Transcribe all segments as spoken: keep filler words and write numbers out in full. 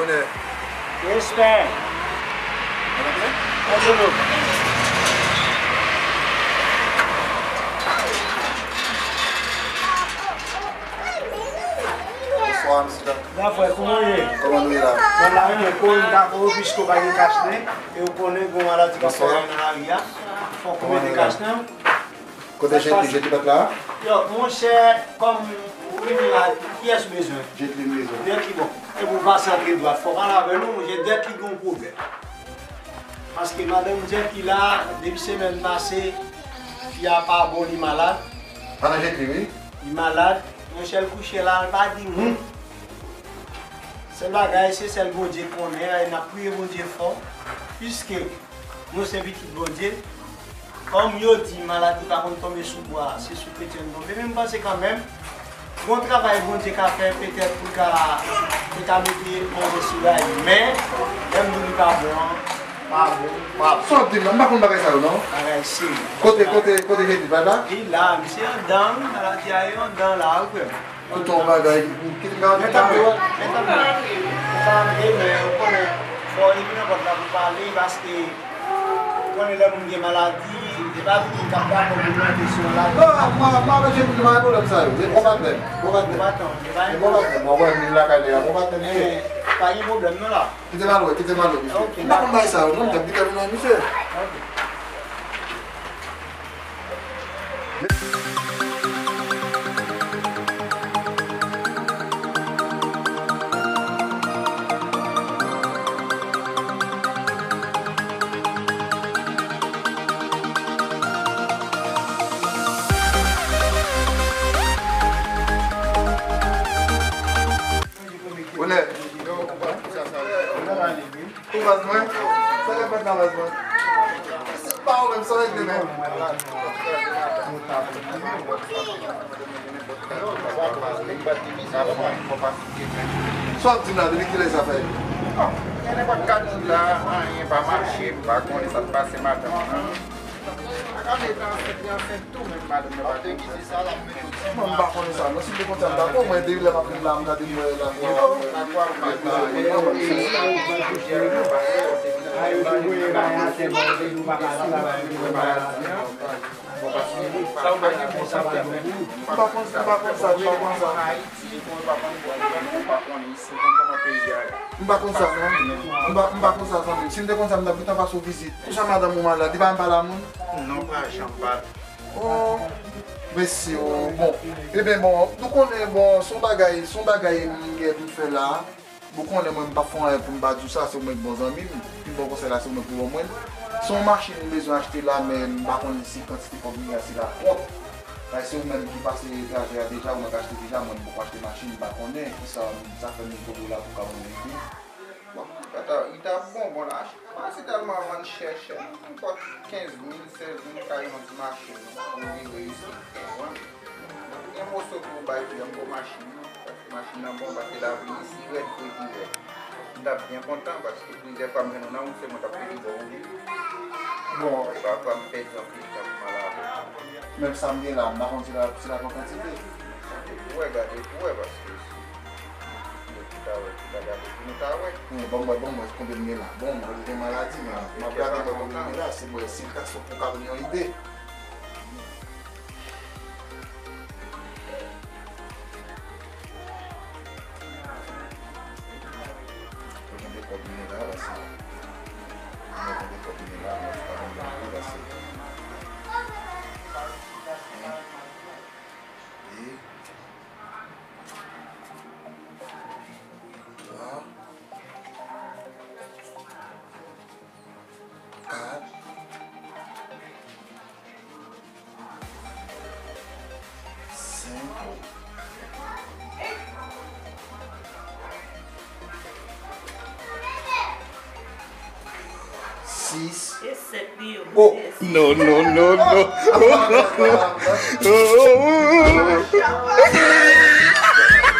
Onè. Respè. Anjelo. Bonswa, mesye dam. Byen, frè, kòman w ye? Kòman nou ye la? Mwen la, wi, men kon m ta fè w, piske w pa gen kach nen, e w konnen gen yon maladi k ap fè nan lari a. Fòk ou mete kach nen. Kote Jetli, Jetli pa t la? Yo, monchè, kòm ou vini la, kiyès ou bezwen? Jetli m bezwen. Jetli, bon. Epi w pase antre dwat, fò w pale avè nou, monchè, Jetli gen yon pwoblèm. Paske madanm Jetli la, depi semèn pase, fi a pa bon, li malad. Madanm Jetli, wi. Li malad, monchè, l kouche la, l pa di hum. Sèl bagay, se sèl Bondye konnen, e n ap priye Bondye fò, piske nou se pitit Bondye. Kòm yo di, maladi pa konn tonbe sou bwa, se sou kretyen l tonbe. Men m panse kanmenm, gon travay Bondye ka fè, petèt pou l ka, pou l ka mete manzè sou rayi. Men, lè m di w li pa bon an, pa bon, pa bon. Sa w ap di m la, m pa konn bagay sa yo, non. Bagay serye. Kote, kote, kote Jetli, pa la? Li la, misye anndan, wi, maladi a ye anndan la, wi, frè m. Tout yon bagay, kite m ka antre, ka antre, wè. Ou ka antre, men ou konnen, fò w leve nan pòt la pou pale, paske ou konnen lè moun gen maladi, e pa tout moun k ap dakò pou l rantre sou yon lari. Non, mwen, mwen avèk Jetli, nou pa gen pwoblèm sa yo. Se bon patnè, bon patnè. Bon patnè, se pa yon pwoblèm. Bon patnè, mwen wè moun lakay li a, bon patnè li ye. Men, pa gen pwoblèm non la. Kite m al wè, kite m al wè, mesye. Ok, dakò. M pa konn bagay sa yo, non, m t ap biten vin wè misye. Ok. Onè. Ou baz mwen? Sa k ap fèt la, baz mwen? Pa ou menm, sa w regle menm? Sa w ap di m la, depi kilè sa fè? Gen nenpòt kat jou la, anyen pa mache, m pa konnen sa k pase madanm nan. Li ansent, li ansent tou, men madanm nan pa te egziste. Mwen, m pa konnen sa, non. Si m te konn sa, m ta konn, mwen, depi lè m ap viv la, m gade m wè la. M pa konn, m pa konn sa, m pa konn sa. M pa konn sa, non. M pa, m pa konn sa, zanmi m. Si m te konn sa, m t ap gentan pase w vizit. Konsa madanm ou malad, li pa menm pale a moun? Non, pa janm pale. Oh, mesye, oh, bon. Ebyen, bon, nou konnen, bon, se yon bagay, se yon bagay m gen pou m fè la. Bon, konnen mwen, m p ap fè anyen pou m pa di w sa, se ou menm ki bon zanmi m. Pi bon konsèy la, se ou menm ki ban mwen l. Se yon machin m bezwen achte la, men m pa konnen si kantite kòb m gen a, si l ap pwòp. Paske se ou menm ki pase trajè a deja, ou menm k achte deja, mwen m poko achte machin, m pa konnen kisa sa fè m tonbe w la pou ka ban mwen ide. Bon, li ta, li ta bon, bon, la, machin pa si tèlman vann chè, chè, non, nenpòt kenz mil, sèz mil, ka jwenn yon ti machin, non, pou rive isit, ou konprann? Gen moso pou ou bay tou, yon gwo machin, non, paske machin nan bon, paske lavi isi rèd, kredi rèd. M t ap byen kontan, paske plizyè fwa m jwenn ou nan wout, se mwen k ap pede ba w li. Bon. E pafwa m pèdi anpil tan pou m al avè w. Menm sa m gen la, m pa konn si l ap, si l ap an kantite. Gade pou wè, gade pou wè, paske Yo ki ta wè, ki ta gade pou nou ta wè. Bon, ban m wè, ban m wè konbyen m gen la. Bon, mwen gen maladi, men m ap gade mwen konbyen m gen la. Se mwen, si l ka sot pou ka ban m yon ide. Mwen gen de kòb m gen la, la, se. Mwen gen de kòb m gen la, mwen pa ban m yon ide, la, se. Twa, kat, senk, sis. E sèt li ye. Oh! Non, non, non, non.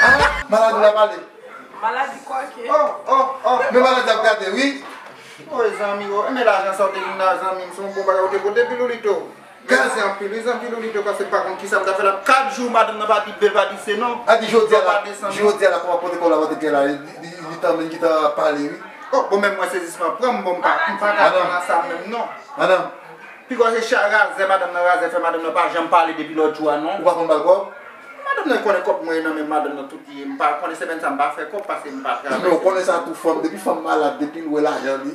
Ah, maladi la pale. Maladi kwake. Oh, oh, oh. Men maladi ap gade, wi. Oy, zanmi, oh. Men lajan sa w te vin la, zanmi m, se yon bon bagay ou te pote pou Lolito. Wi, se anpil, wi, se anpil, wi, li te kòse pa konn kisa m ta fè la. Kat jou madanm nan pa di bel, pa di se non. A di jodi a la, jodi a la, kòman pote kòb la, pote kè la, li, li, li tanmen ki ta pale, wi. Oh, bon, menm mwen sezisman pran m, bon, m pa, m pa ka pran nan sa menm, non. Madanm. Pi gwo se cha razè, madanm nan razè, fè madanm nan pa janm pale depi lòt jou a, non. Ou pa konn ba l kòb? Madanm nan konnen kòb mwen nan men madanm nan tout li ye. M pa konnen semèn sa m pa fè kòb paske m pa travay. Men ou konnen sa tou fanm, depi fanm malad, depi l wè lajan, li,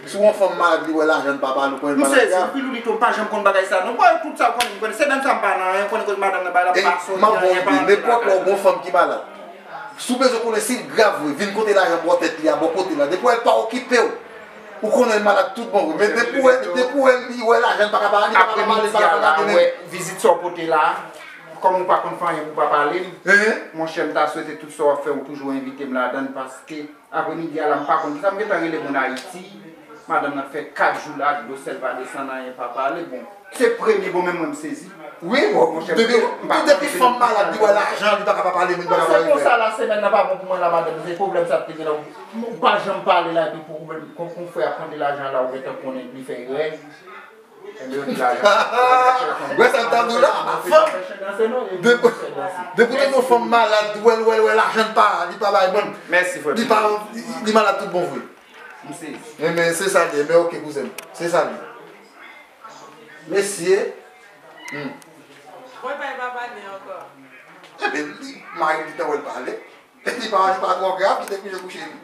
si yon fanm malad, li wè lajan, l pa pale, ou konnen l malad grav. M sezi, anpil ou li tou, m pa janm konn bagay sa non. Bon, tout sa ou konnen, m konnen. Semèn sa m pa nan anyen, ou konnen kote madanm nan bay la, m pa soti, anyen pa antre lakay. Nenpòt lè ou gon fanm ki malad. Si w bezwen konnen si l grav vre, vin kote lajan bò tèt li a, bò kote la. Depi w wè l pa okipe w, ou konnen l malad tout bon vre. Men depi w wè, depi w wè li wè lajan, l pa ka pale, li pa ka pale, li pa ka gade menm. Vizit sa w pote la, kòm ou pa konn fè anyen pou w pa pale m, monchè, m ta swete tout sa w ap fè, ou toujou envite m ladan l, paske apremidi a la, m pa konn kisa m gentan rele moun Ayiti. Madanm nan fè kat jou la, dlo sèl pa desann, anyen pa pale. Bon, se premye, bon, menm mwen m sezi. Wi, bon, depi, depi fanm malad, li wè lajan, li pa ka pa pale, li pa ka pa rive. Se konsa la, semèn nan pa bon pou mwen la, madanm. Se pwoblèm sa te gen la. Ou pa janm pale la, epi pwoblèm, kon, kon frè ap mande lajan la, ou gentan konnen li fè erè. Enben, yo di lajan. Wè sa m ta di w la, fanm. Depi, depi w tande yon fanm malad, wè, wè, wè lajan pa, li pa bay, bon. Mèsi, frè. Li pa, li, li malad tout bon vre. M sezi. Enben, se sa li ye, men oke, kouzen m. Se sa li ye. Mesye. Hmm. Mwen pa, pa pale ankò. Enben, li, mari li te wè l pale. Li pa, li pa twò grav, li te kouche kouche li.